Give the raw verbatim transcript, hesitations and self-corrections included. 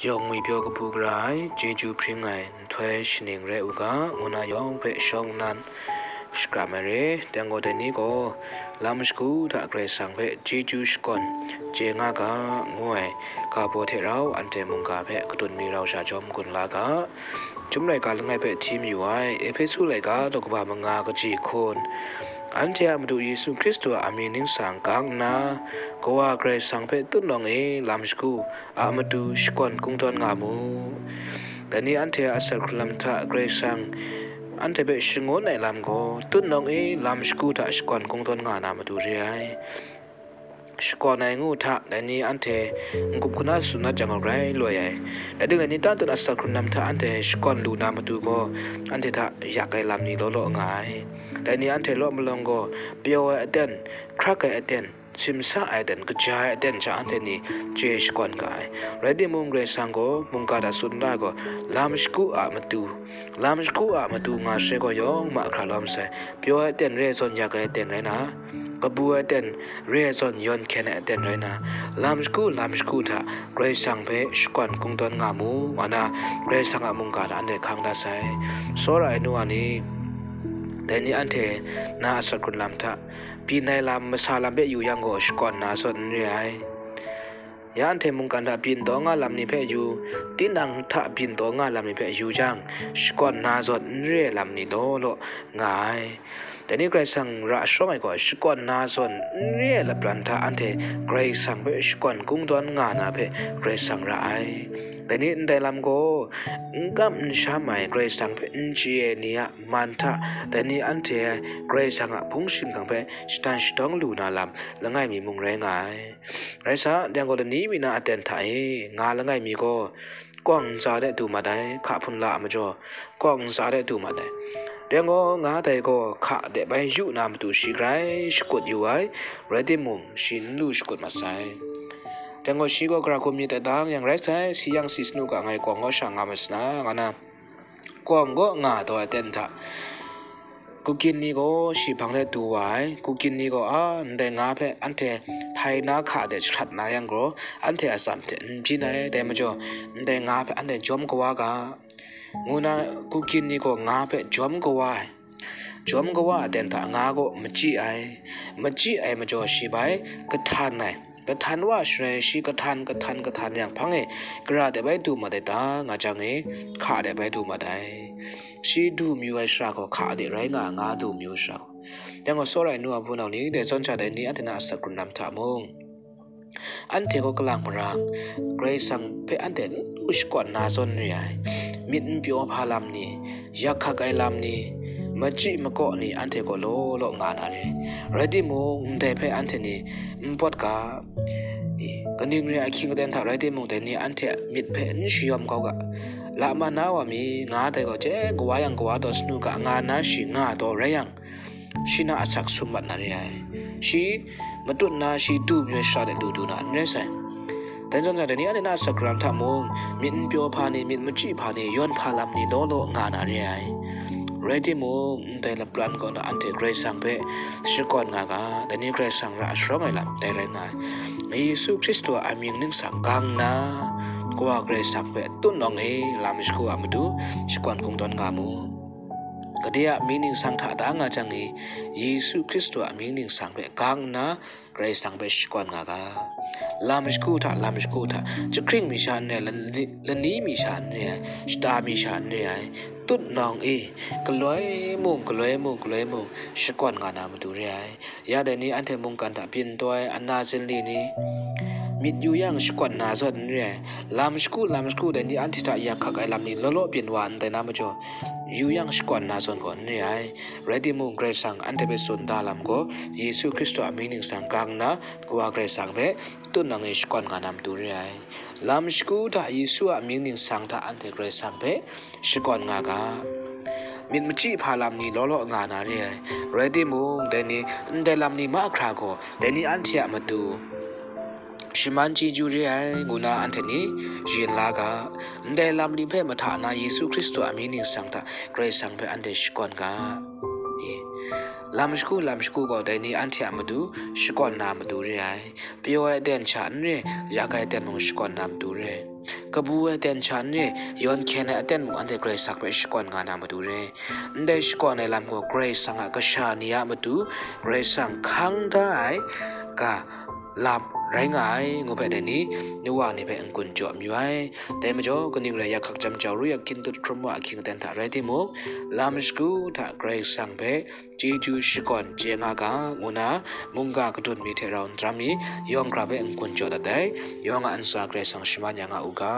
Yawng ngwipyaw kabu gara ai, chyeju hpring ai nhtoi shaning rai u ga, ngu na yawng hpe shawng nnan shakram ai re. Dai gaw, dai ni gaw lam shagu hta Karai Kasang hpe chyeju shakawn chye nga ga, ngu ai ga baw hte rau anhte mungga hpe kadun mi rau sha jawm gun la ga. Chyum laika langai hpe hti mayu ai, Ehpesu laika daw kaba manga kaji hkun, anhte a Madu Yesu Hkristu a amying ningsang gang nna, Kawa Karai Kasang hpe tutnawng e lam shagu a matu shakawn kungdawn nga mu. Dai ni anhte a asak hkrun lam hta Karai Kasang anhte hpe shangun ai lam gaw, tutnawng e lam shagu hta shakawn kungdawn nga na matu re ai. Shakawn ai ngu hta, dai ni anhte n-gup hkuna tsun dat jang gaw grai loi ai. Rai timung, dai ni tatun asak hkrun lam hta anhte shakawn lu na matu gaw, anhte hta yak ai lam ni law law nga ai. Dai ni anhte law malawng gaw, pyaw ai aten, hkrak ai aten, simsa ai aten, kaja ai aten sha anhte ni chye shakawn ga ai. Rai timung, Karai Kasang gaw mungga hta tsun da ai gaw, lam shagu a matu, lam shagu a matu nga sai gaw yawng mahkra lawm sai. Pyaw ai aten re ai zawn yak ai aten rai na, kabu ai aten re ai zawn yawn hkyen ai aten rai na, lam shagu lam shagu hta Karai Kasang hpe shakawn kungdawn nga mu, nga na Karai Kasang a mungga hta anhte hkang dat sai. Tsawra ai nu a ni, dai ni anhte na asak hkrun lam hta, byin ai lam, masa lam hpe yu yang gaw, shakawn na zawn n re ai. Ya anhte mungkan hta byin taw nga lam ni hpe yu, tinang hta byin taw nga lam ni hpe yu jang, shakawn na zawn n re ai lam ni law law nga ai. Dai ni Karai Kasang ra sharawng ai gaw, shakawn na zawn n re ai lapran hta anhte Karai Kasang hpe shakawn kungdawn nga na hpe Karai Kasang ra ai. Dai ni ndai lam gaw, n kam n sham ai Karai Kasang hpe n chye ai ni a man hta, dai ni anhte Karai Kasang a hpung shingkang hpe shatan shatawng lu na lam langai mi mung rai nga ai. Rai sa, dai gaw lani mi na aten hta e nga langai mi gaw, kawng ntsa de du mat ai, hka hpun la a majaw, kawng ntsa de du mat ai. Dai gaw nga dai gaw hka de bai yu na matu shi grai shakut yu ai, rai timung, shi n lu shakut mat sai. Dai gaw shi gaw gara hkum myit ai tang yang rai sai, si yang si sanu ga ngai kawng gaw sha nga masana, nga na, kawng gaw nga taw ai aten hta, kukin ni gaw shi hpang de du wa ai. Kukin ni gaw, a, ndai nga hpe anhte htai na hka de jahkrat na yang gaw, anhte a atsam hte n byin ai, dai majaw, ndai nga hpe anhte jawm kawa ga, ngu na, kukin ni gaw nga hpe jawm kawa ai. Jawm kawa ai aten hta nga gaw machyi ai. Machyi ai majaw shi bai kahtan ai. Kahtan wa shaloi shi kahtan, kahtan, kahtan yang hpang e, gara de bai du mat ai ta, nga jang e, hka de bai du mat ai. Shi du mayu ai shara gaw hka de rai nga, nga du mayu ai shara gaw. Yang gaw, tsawra ai nu a hpunau ni, dai zawn sha dai ni anhte na asak hkrun lam hta mung, anhte gaw kalang marang, Karai Kasang hpe anhte n lu shakawn na zawn re ai. Myit n pyaw hpa lam ni, yak hkak ai lam ni, machyi makaw ni anhte gaw law law nga na re. Rai timung, ndai hpe anhte ni n pawt ga. I, kaning re ai ahkying aten hta rai timung, dai ni anhte a myit hpe n shayawm kau ga. La ma na wa mi, nga dai gaw, je kawa yang kawa taw sanu ga, nga na shi nga taw rai yang, shi na asak sum mat na re ai. Shi matut na, shi du mayu ai shara de du du na n rai sai. Dai zawn sha, dai ni anhte na asak hkrun lam hta mung, myit n pyaw hpa ni, myit machyi hpa ni, yawn hpa lam ni law law nga na re ai. Rai timung, ndai lapran kaw na anhte Karai Kasang hpe shakawn nga ga, dai ni Karai Kasang ra sharawng ai lam dai rai nga ai. Yesu Hkristu a amying ningsang gang nna, Kawa Karai Kasang hpe tutnawng e lam shagu a matu shakawn kungdawn nga mu. Gade a mying ningsang hta da nga jang e, Yesu Hkristu a mying ningsang hpe gang nna, Karai Kasang hpe shakawn nga ga. Lam shagu hta, lam shagu hta, jahkring mi sha n rai, lani, lani mi sha n rai ai, shata mi sha n rai ai, tutnawng e, galoi mung, galoi mung, galoi mung, shakawn nga na matu re ai. Ya dai ni anhte mungkan hta byin taw ai ana zinli ni, myit yu yang shakawn na zawn n re ai, lam shagu, lam shagu dai ni anhte hta yak hkak ai lam ni law law byin wa ndai na majaw, yu yang shakawn na zawn gaw n re ai. Rai timung, Karai Kasang anhte hpe tsun da lam gaw, Yesu Hkristu a mying ningsang gang nna, Kawa Karai Kasang hpe tutnawng e shakawn nga na matu re ai. Lam shagu hta Yesu a mying ningsang hta anhte Karai Kasang hpe shakawn nga ga. Myit machyi hpa lam ni law law nga na re ai. Rai timung, dai ni, ndai lam ni mahkra gaw, dai ni anhte a matu shaman chyeju re ai, ngu na anhte ni yin la ga. Ndai lam ni hpe mahta na Yesu Hkristu a mying ningsang hta Karai Kasang hpe anhte shakawn ga. Lam shagu, lam shagu gaw, dai ni anhte a matu shakawn na matu re ai. Pyaw ai aten sha n re, yak ai aten mung shakawn na matu re ai. kabu ai aten sha n re, yawn hkyen ai aten mung anhte Karai Kasang hpe shakawn nga na matu re. Ndai shakawn ai lam gaw Karai Kasang a kasha ni a matu Karai Kasang hkang da ai ga lam rai nga ai, ngu hpe dai ni, nu wa ni hpe n-gun jaw mayu ai. Dai majaw, kaning rai yak hkak jam jau ru yak, hkying dut hkrum wa ahkying aten hta rai timung, lam shagu hta Karai Kasang hpe chyeju shakawn chye nga ga, ngu na mungga kadun mi hte rau n daram mi, yawng hkra hpe n-gun jaw dat ai. Yawng a ntsa Karai Kasang shaman ya nga u ga.